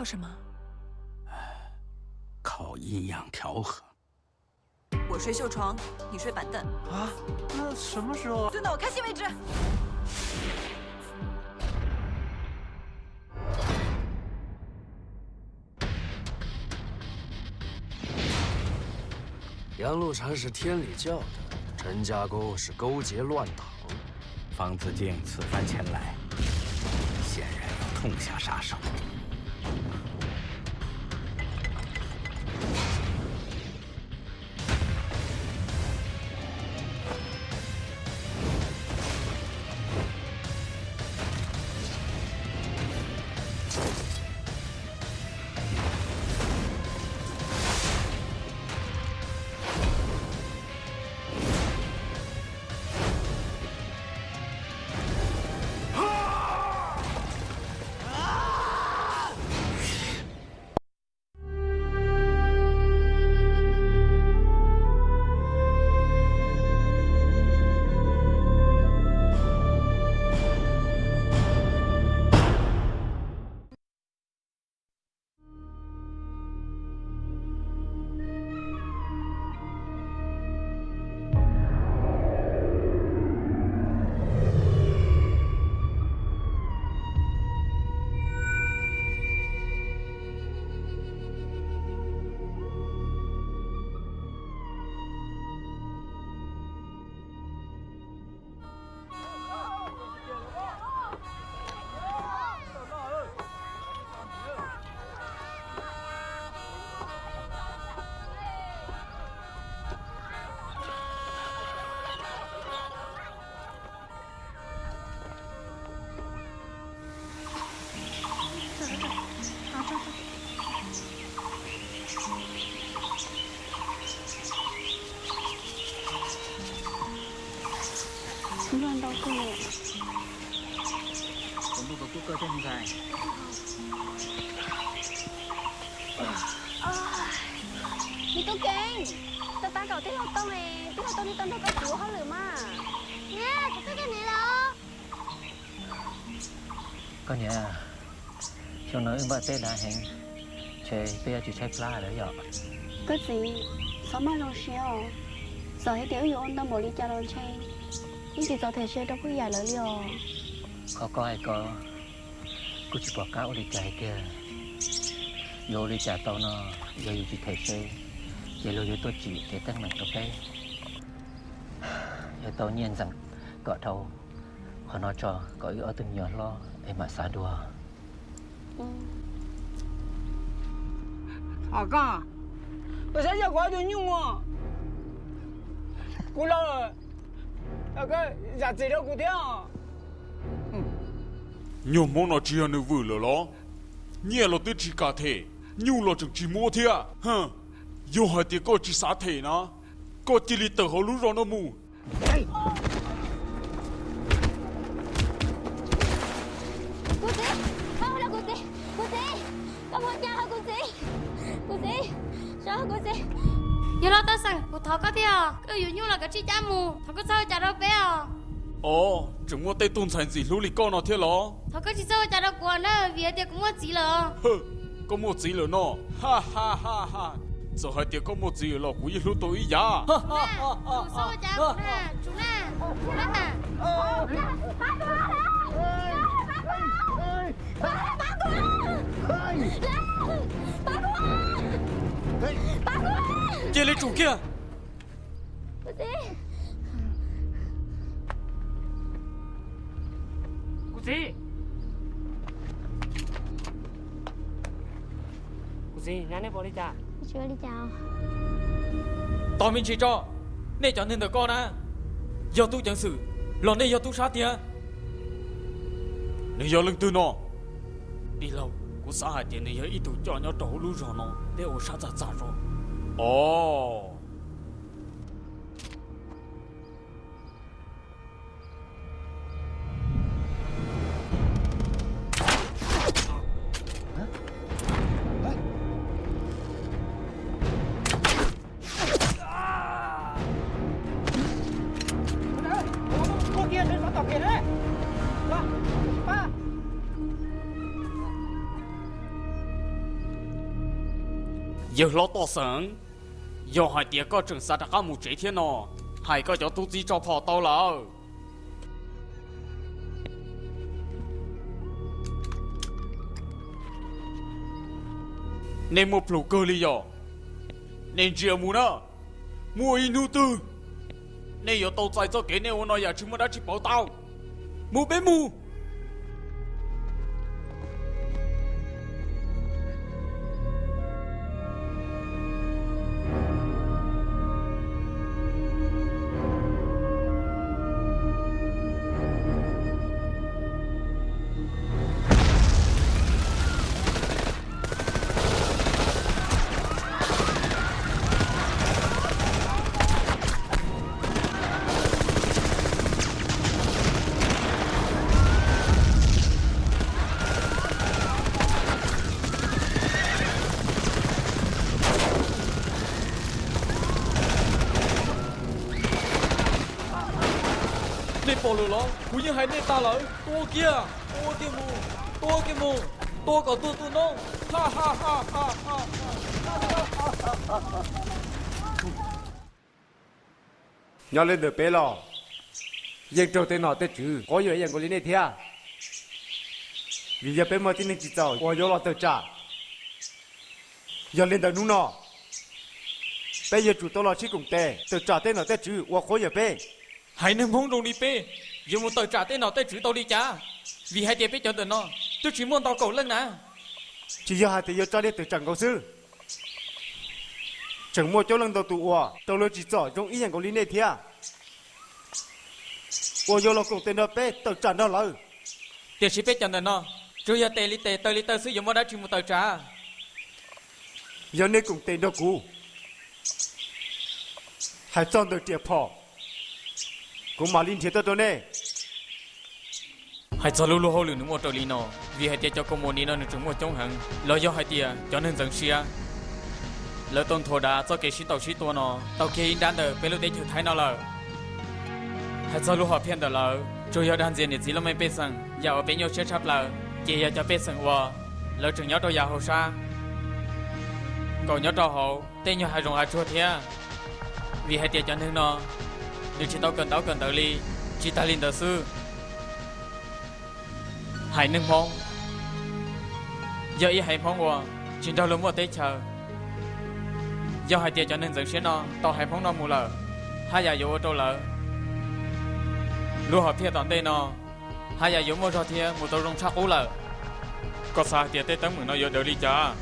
什么？靠阴阳调和。我睡袖床，你睡板凳。啊？那什么时候？蹲到我开心为止。 杨露禅是天理教的，陈家沟是勾结乱党。方子敬此番前来，显然要痛下杀手。 Nplooj ntau kawg. Kuv nplooj puas kub kawg thiab ntxhais? Me tub Keeb, tau tab kaum tij laug Tooj, tij laug Tooj twb tau nrog koj txiv ua hauj lwm mas. Niam, kuv tuaj coj niam los. Koj niam, xyoo no wb npaj teb dav heev, ntshe peb yuav tsis tshaib plab lawm yom. Koj txiv, txhob maj zoo siab os. Txawm hais tias wb yuav ua ntau npaum li cas los ntshe yeej tsis txaus them se rau phooj ywg lawv li os. Qhov koj hais ko, kuj tsis pom qab ua li cas hais tiag. Yuav ua li cas tau no, yog yus tsis them se, ces luag yuav tuaj tsim kev teeb meem rau peb. Yuav tau nyiaj ntxeem kom dhau qhov no tso, kom wb ob tug me nyuam hlob es mam xav dua. Thov koj, koj saib yog kuv ob tug nyuj, kuv los, koj zam txim rau kuv thiab. Nyuag hmoov no tsis yog nws vwm lawm los? Nyiaj los twb tsis kam them, nyuj los tseem tsis muab thiab. Yog hais tias koj tsis xav them na, koj cia li tawm hauv lub zos no mus. Kuv txiv, kuv txiv, kuv txiv, koj muaj cas os kuv txiv? Kuv txiv, kuv txiv. Yog los Toj Xeem, kuv thov koj thiab os, koj yuav nyuj los kav tsij cab mus, thov koj txhob ua cas rau peb os. Os, tseem muaj tej tug ntxhais ntxim hlub li koj no thiab los? Thov koj tsis txhob ua cas rau kuv na, vim hais tias kuv muaj txiv lawm. Koj muaj txiv lawm no? Ha ha ha ha. Txawm hais tias koj muaj txiv lawm los kuv yeej hlub tau ib yam. Tsum na, tsum na, tsum na. Cia li tsum kiag. Kuv txiv, kuv txiv, nej pom li cas? Tos me ntsis tso, nej cov neeg ntawm ko na, yog tub ceev xwm los nej yog tub sab tiag? Nws yog leej twg no? Tij laug, kuv xav hais tias nws yog ib tug coj nyob rau hauv lub zos no, peb ua sab txaj txaj tso. Os. Yawg hlob Toj Xeem, yog hais tias koj tseem xav rov qab mus tsev thiab no, hais koj cov tub txib tso phom tau lawm. Nej muaj plhus kawg li yom? Nej ntsia mus na, muaj ib hnub twg nej yuav tau txais txoj kev nej ua no yam tsis muaj dab tsi pauv tau. Mus peb mus. Nej pom lawm los? Kuv yeej hais nej tag lawm, tua kiag, tua kiag mus, tua kiag mus, tua kom tuag tus no. Nyob li ntawd peb los yeej raug tej nom tej tswv quab yuam ib yam nkaus li nej thiab, vim yog peb muaj tib neeg tsim txom uas yuav los tawm tsam. Yog li ntawd hnub no peb yuav tsum tau los sib koom tes tawm tsam tej nom tej tswv uas quab yuam peb. Haiv neeg Hmoob zoo li peb yuav mus tawm tsam tej nom tej tswv tau li cas? Vim hais tias peb cov ntawm no twb tsis muaj ntau kaum leej na. Tsis yog hais tias yuav tsa nej tawm tsam nkaus xwb, tseem muaj coob leej ntau tus uas raug lawv tsim txom zoo ib yam nkaus li nej thiab, uas yuav los koom tes nrog peb tawm tsam nrog lawv. Tiam sis peb cov ntawm no tsuas yog tes li tes taw li taw xwb, yuav muaj dab tsi mus tawm tsam? Yog nej koom tes nrog kuv, hais txog ntawm riam phom, kuv mam li nrhiav tuaj rau nej. Hais txog lub luag hauj lwm nws muaj raws li no, vim hais tias cov kaus mom ni no nws tseem muaj coob heev, los yog hais tias cov neeg ntxeev siab lawv tau nthuav dav txoj kev sib ntaus sib tua no tau kiag ib nrab ntawm peb lub teb chaws Thaib no lawm. Hais txog lub hom phiaj ntawm lawv, tsuas yog dag ntxias niam txiv lub meej pej xeem, yam uas peb nyuaj siab tshaj plaws ces yog cov pej xeem uas lawv tseem nyob rau yav hauv sab, nkaum nyob rau hauv tej nyuag hav zoov hav tsuag thiab. Vim hais tias cov neeg no nws tsis tau kawm ntaub kawm ntawv li. Tsis tas li ntawd xwb, haiv neeg Hmoob yog ib haiv Hmoob uas tsis nrog luag muaj teb chaws. Yog hais tias cov neeg ntxeev siab no tau haiv Hmoob no mus lawm, haj yam yuav ua rau lawv lub hom phiaj tom ntej no haj yam yuav muaj zog thiab mus tau zoo tshaj qub lawm. Koj xav hais tias tej teeb meem no yuav daws li cas?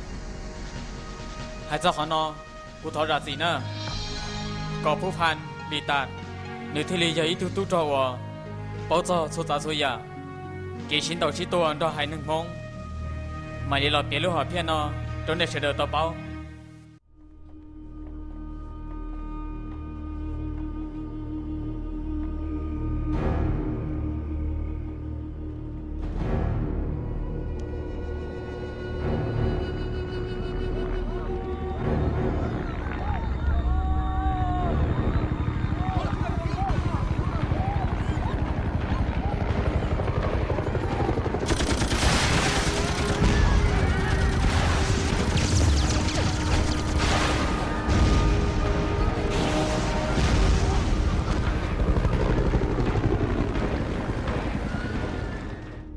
Hais txog qhov no, kuv thov zam txim na, kom Phub Phan Lis Tas nws thiaj li yog ib tug tub rog uas paub txog txhua tsav txhua yam, kev sib ntaus sib tua nrog haiv neeg Hmoob, mam li los piav lub hom phiaj no rau nej sawv daws tau paub.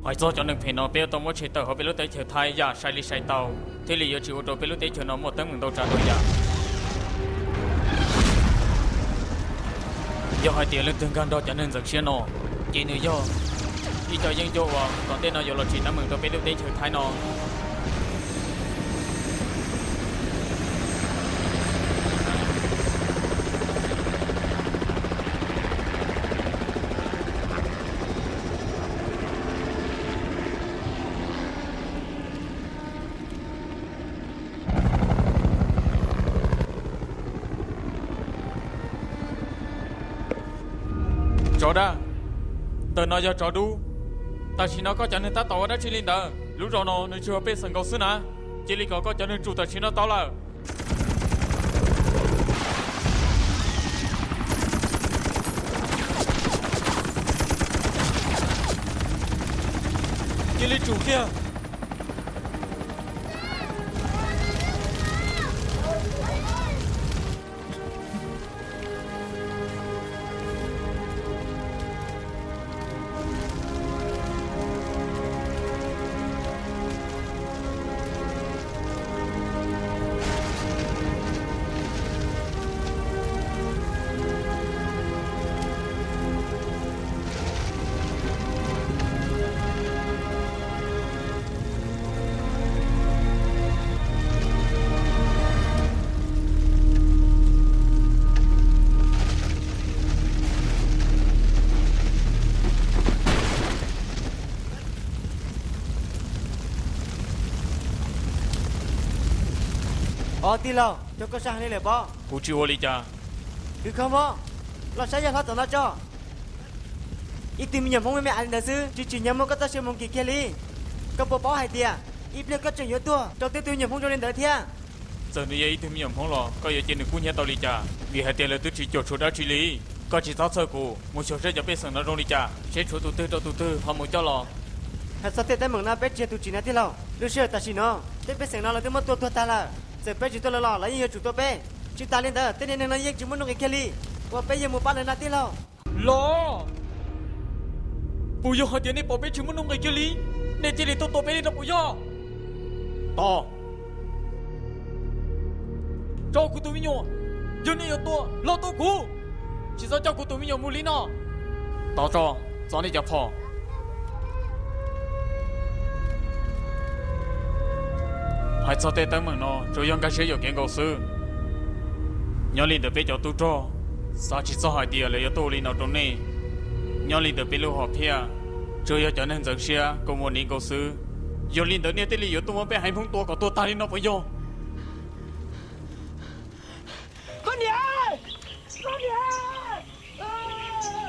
Hais txog cov neeg phem no, peb yuav tau muab tshem tawm hauv peb lub teb chaws Thaib yam sai li sai tau, thiaj li yuav tsis ua rau peb lub teb chaws no muaj teeb meem ntau tsav ntau yam. Yog hais tias leej twg nkag nrog cov neeg ntxeev siab no, ces nws yog ib co yeeb ncuab uas tom ntej no yuav los tsim teeb meem rau peb lub teb chaws Thaib no. Tsov dag, ntawm no yog tsov dub. Tam sim no koj cov neeg tab tom ua dab tsi li ntawd? Lub zos no nws tsuas yog pej xeem nkaus xwb na. Cia li kom koj cov neeg tsum tam sim no tau lawm. Cia li tsum kiag. Ob tij laug, cov koj sab heev li lawm pob. Kuv tsis ua li cas. Kwv Kho Mob, los saib yawg hlob tom no tso. Ib tug me nyuam Hmoob me me li ntawd xwb, tsis tsim nyog muab koj txoj sia mus nkim kiag li. Koj puas paub hais tias ib pliag koj tseem yuav tuag rau twb tug me nyuam Hmoob zoo li ntawd thiab? Txawm nws yog ib tug me nyuam Hmoob los koj yuav cia nws kub hnyiab tau li cas? Vim hais tias lawv twb tsis cuam tshuam dab tsi li. Koj tsis txhob txhawj kuv, mus xyuas seb cov pej xeem no zoo li cas, seb tshuav tus twg rau tus twg ho mus coj los. Hais txog tej teeb meem no peb tsis yog tus tsim na tij laug. Lub sij hawm tam sim no tej pej xeem no lawv twb muab tua tuag tag lawm. Txawm peb tsis tua lawv los lawv yeej yuav tsum tua peb. Tsis tas li ntawd tej niag neeg no yeej tsis muaj nuj nqis kiag li uas peb yuav mus pab lawv na tij laug. Los, puas yog hais tias nej pom peb tsis muaj nuj nqis kiag li, nej thiaj li tuaj tua peb li no puas yog? Tos, tso kuv tus me nyuam, yog nej yuav tua los tua kuv, tsis txhob coj kuv tus me nyuam mus li no. Tos tso, txo nej cov phom. Hais txog tej teeb meem no tsuas yog nkag siab yuam kev nkaus xwb. Nyob li ntawm peb cov tub rog, xav tsis txog hais tias lawv yuav tuaj ua li no rau nej. Nyob li ntawm peb lub hom phiaj, tsuas yog cov neeg ntxeev siab kua muag niv nkaus xwb. Yog li ntawd nej thiaj li yuav tuaj muab peb haiv Hmoob tua kom tuag tag li no puas yog? Koj niam! Koj niam! Koj niam!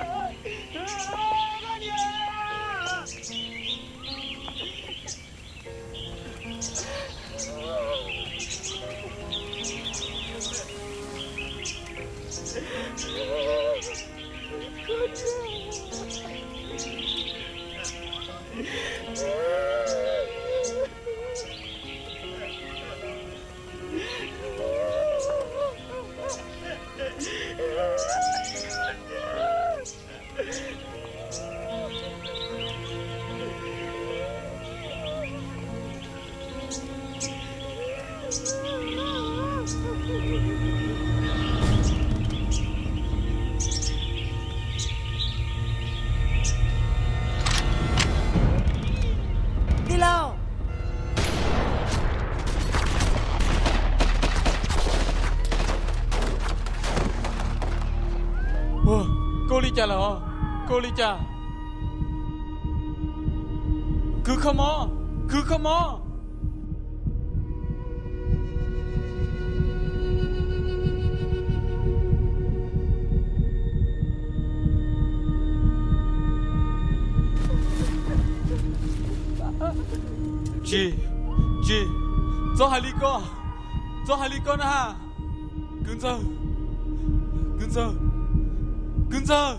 Tij laug! Koj ua li cas lawm os? Koj ua li cas? Kwv Kho Mob, Kwv Kho Mob. Tsis, tsis, txhob hais li ko, txhob hais li ko na. Kwv Ntxawg, Kwv Ntxawg, Kwv Ntxawg.